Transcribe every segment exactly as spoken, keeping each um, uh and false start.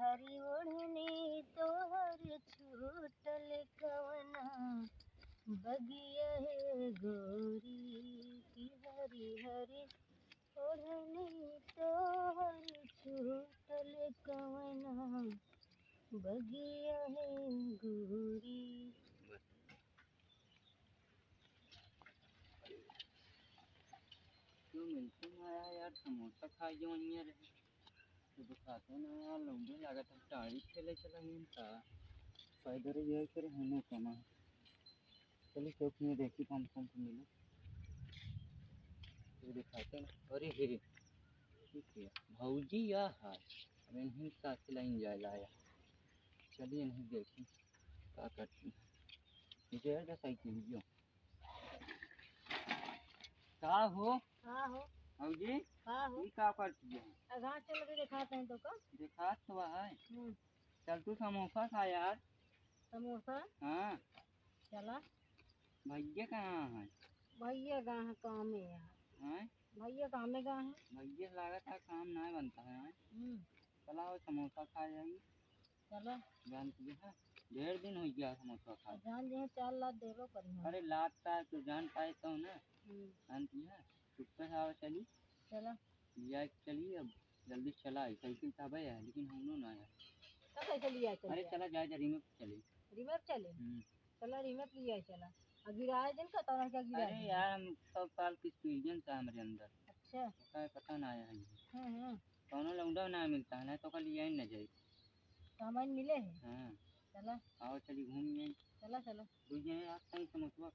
हरी ओढ़नी तोहर छूटल कवना बगिया है गोरी, कि हरी हरी ओढ़नी तोहर छूटल कवना बगिया है गोरी। क्यों मिलते ना आया यार, समोसा खा गया वहीं रहे। तो दुखाते ना यार, लौंडे लागत है, टाड़ी खेले चला गया था। पैदल ये करे होने कमा। चलिए चौक में देखी, कम कम तो मिले। ये दिखाते हैं। अरे हे, ठीक है, भौजी या है। अब इन्हीं साथ लाइन जाए लाया। चलिए नहीं देखी, का करती है। ये का साइकिल जो। का हो? का हो? भौजी? का हो? ई का करती है? आ, घास चल के दिखाते हैं तो का? दिखात तो है। हम्म। चल तू समोसा खा यार। समोसा? हाँ। चला। भैया कहाँ है? भैया गा है कामे यार। हैं? भैया कामे गा है। भैया लागत है काम ना बनता है, हैं? हम्म। चला वो समोसा खा जाएगी। चला। जान तुझे है, ढेर दिन हो गया समोसा खा। जान जे चार लाख देबो करी हम। अरे लाख का तू जान पाए तो ना। हम्म। जान तुझे है, चुपचाप आवा चली। चला। लिया के चली अब, जल्दी चला, साइकिल तबे है, लेकिन हम ना आया। तब कैसे लिया चली अरे यार? चला, जाए जा, रिमोट चली। रिमोट चले? हम्म। चला, रिमोट लिया चला। आ गिराए दिन का तोरा क्या गिराए अरे दिन? यार, हम सब साल की एक्सपीरियंस है हमारे अंदर। अच्छा। पता है, पता ना आया है। हम्म, हम्म। कौनो लौंडा ना मिलता है, ना तो कल यही ना जाए। तो हमारे मिले हैं। हाँ। चला। आओ, चली घूम जाए। चला, चला। दुनिया यार, कहीं समोसवा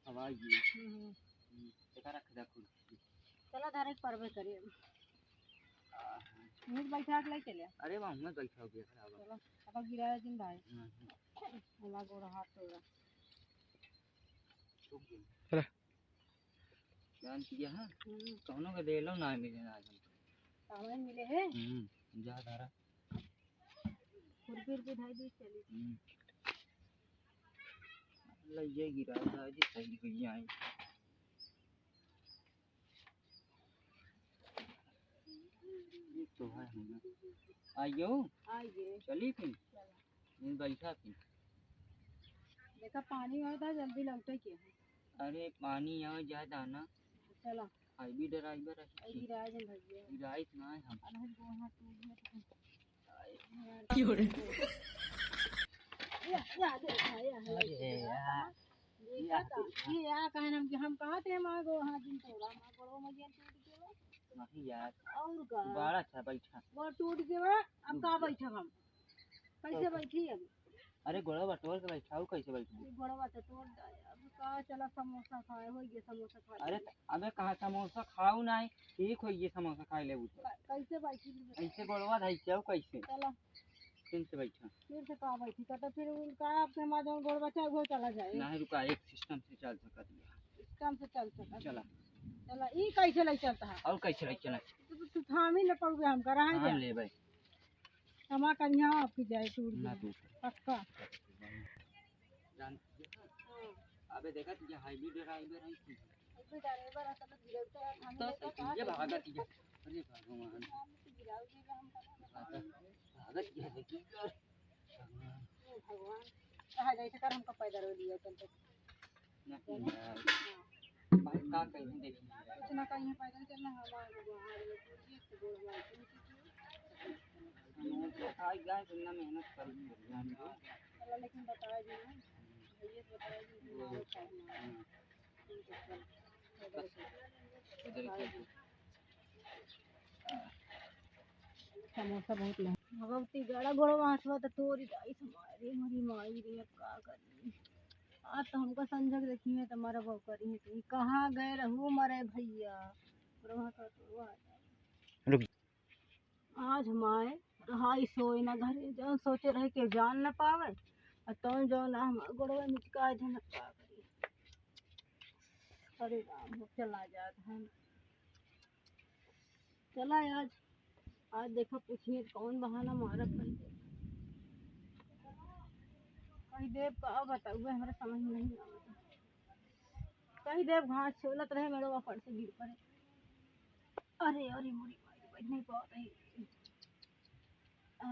खवाई जी। हम्म, हम्म। हम्म, चला रख दे खुद। चला, धारे के परबे करे। आह। मुझे बैठा के ले चले। अरे, वहाँ में बैठा हो गया, खराब है। चला, अब गिराया दिन भाई। हाँ, हाँ। हमारा गोड़ हाथ तोड़ा। चला। जान किया है? हम्म। कौनो के देलो ना मिले ना आज हमको। सामान मिले है? हम्म, जा धारा। खुरपी उरपी धाई दी चली। हम्म। ले ये गिरा था जी, सही हुई आई। ये तो है हम। आइयो। आइए। चली फिर? चला। नहीं, बैठा फिर। देखा, पानी आवत है, जल्दी लौटे के है। अरे, पानी आवे, जाए दाना। चला। हाईवे ड्राइवर है। अरे, गिराए जन भैया। गिराइत ना है हम। अरे, हम गोहा टूट गया तो। क्यों रे? या, या, देखा, या, या, अरे देखा। यार। देखा या, था? देखा। ये या, कहे हम, हम कहा थे, हम आगो, हाँ, जिन तोड़ा, हम आगो, मैया टूट गया। नहीं यार। और का? बड़ा अच्छा बैठा। वो टूट गया, अब का बैठा हम? कैसे बैठी अब? अरे गोड़वा बटोर के बैठाऊ, कैसे बैठू? अरे गोड़वा तो तोड़ दे। अब का चला समोसा खाए, हो गया समोसा खा अरे ले। त-, अबे कहाँ समोसा खाऊ ना है, ठीक हो गया समोसा खाए लेबू तो। क-, कैसे बैठी? ऐसे गोड़वा धई के आऊ कैसे? चला। फिर से बैठा। फिर से का बैठी? का तो फिर उनका आपके हमारा जौन गोड़वा चाहे वो चला जाए। नहीं रुका, एक सिस्टम से चल सकत है। सिस्टम से चल सकत है। चला। चला, ई कैसे ले चलता है? और कैसे ले चला? तू, तू, तू थामी न पड़ुए हमका, रहा हाँ, जा। ले भाई। क्षमा करिहा आपकी जाए टूट ना गई। टूटे। पक्का। जान हाँ। अबे देखा तुझे हाईवे ड्राइवर है कि? हाईवे ड्राइवर है, तब गिरफ्तार है, थाने तो लेकर साइकिल कहाँ ये लेकर भागा गए? तुझे। अरे भगवान। गिराओ जी, हम कहाँ भागा, भागा तुझे लेके। भगवान। हे भगवान। कहाँ जाए थे कर हमका पैदल हो लिया, चल तो। नहीं यार। भाई, का कहीं देखी? कुछ ना कहीं पैदल चलना, हम आ गए, आ गए, पूरी एक गोड़ हमारी टूट गई। हम तो आ गए, इतना मेहनत कर ली, भगवान को। चला, लेकिन बताया जी ना, भैया से बताया जी, वो, हमारे साथ ना। हम्म। ठीक है, चल। बस, इधर ही चल तू। समोसा बहुत महंगा। भगवती, गड़ा गोड़वा हाथवा त तोरी जाई, हमारे मरी माई रे, अब का करी? आज तो हमका संजोग देखी है, तो मरबो करी है, तो ई कहाँ गए रहू मरे भैया? गोड़वा हाथवा तोरवा आ जाए। रुक। आज हमारे रहाई सोए ना घरे, जौन सोचे रहे कि जान न पावे, और तौन जौन हमारे गोड़वा मिटका आज हम का करी। अरे राम, हो चला जात है। चला आज, आज देखा पूछिए कौन बहाना मारत है। कही देव का बताउए, हमरा समझ नहीं आवत। कही देव घास छोलत रहे, मेरे ऊपर से गिर पड़े। अरे, अरे, मुड़ी मारी, बैठ नहीं पावत है। आ,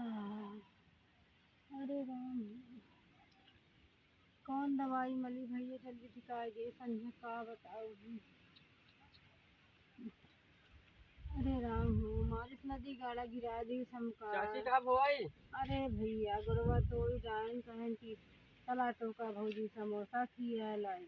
दवाई मली भैया, जल्दी ठिकाई दे, संझा का बताऊ। अरे राम हो, मालिस नदी गाड़ा गिरा दी हमका। चाची, का भवाई? अरे भैया, गोड़वा तोड़ जान, कहन कि चला तोका भौजी समोसा खिया लाई।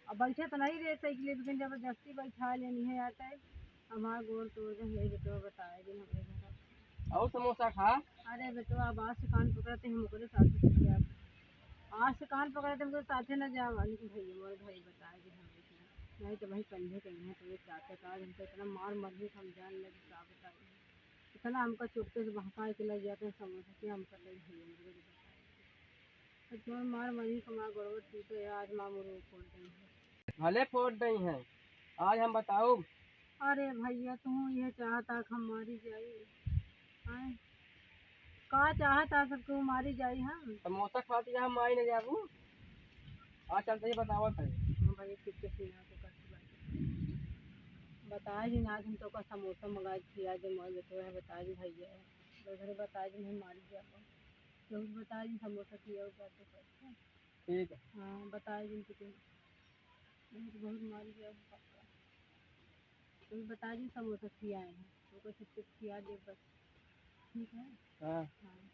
अब बैठे तो नहीं रहे साइकिल, लेकिन जबरदस्ती बैठा लेनी है आटे। हमार गोड़ तोड़ दे, हे बेटवा बताए दिन हमरे घर। और समोसा खा। अरे बेटवा, अब आज से कान पकड़ते हम ओकरे साथे खिया। आज से कान पकड़ते हम ओकरे साथे न जावा, लेकिन भैया मोर भाई बताए दिन हमरे घर। नहीं तो भाई कंधे कहीं है, तो ये चाचा का आज हमको इतना मार मरही कि हम जान लगे का बताई। इतना हमका चुपके से बहकाए के लग जाते हैं समोसा कि हम कर ले भैया हमरे घर बताए। तो तुम्हार मार मरही कि हमार गोड़वा टूटे है, आज माँ मुँह फोड़ देंगे। भले फोड़ दई हैं, आज हम बताउब। अरे भैया, तू ये चाहता कि हम मारी जाई? हैं? का चाहता सब तू मारी जाई हम? समोसा खाती हम मारी न जाबू। आज चलते ही बतावत है। हाँ भैया, चुप के सुना तो करती बात। बताए जी ना, हम तो का समोसा मंगाए खिया दे, मोर बेटो है, बताए जी भैया। तो घरे बताए जी नहीं मारी जाबू। जरूर बताए जी समोसा खिया बात तो करते। ठीक है। हाँ, बताए जी तुम। बहुत, बहुत मारी जाबू पक्का। तुम बताए जी समोसा खियाए हैं, तुमको चुप चुप खिया दे बस। ठीक है? हाँ। हाँ।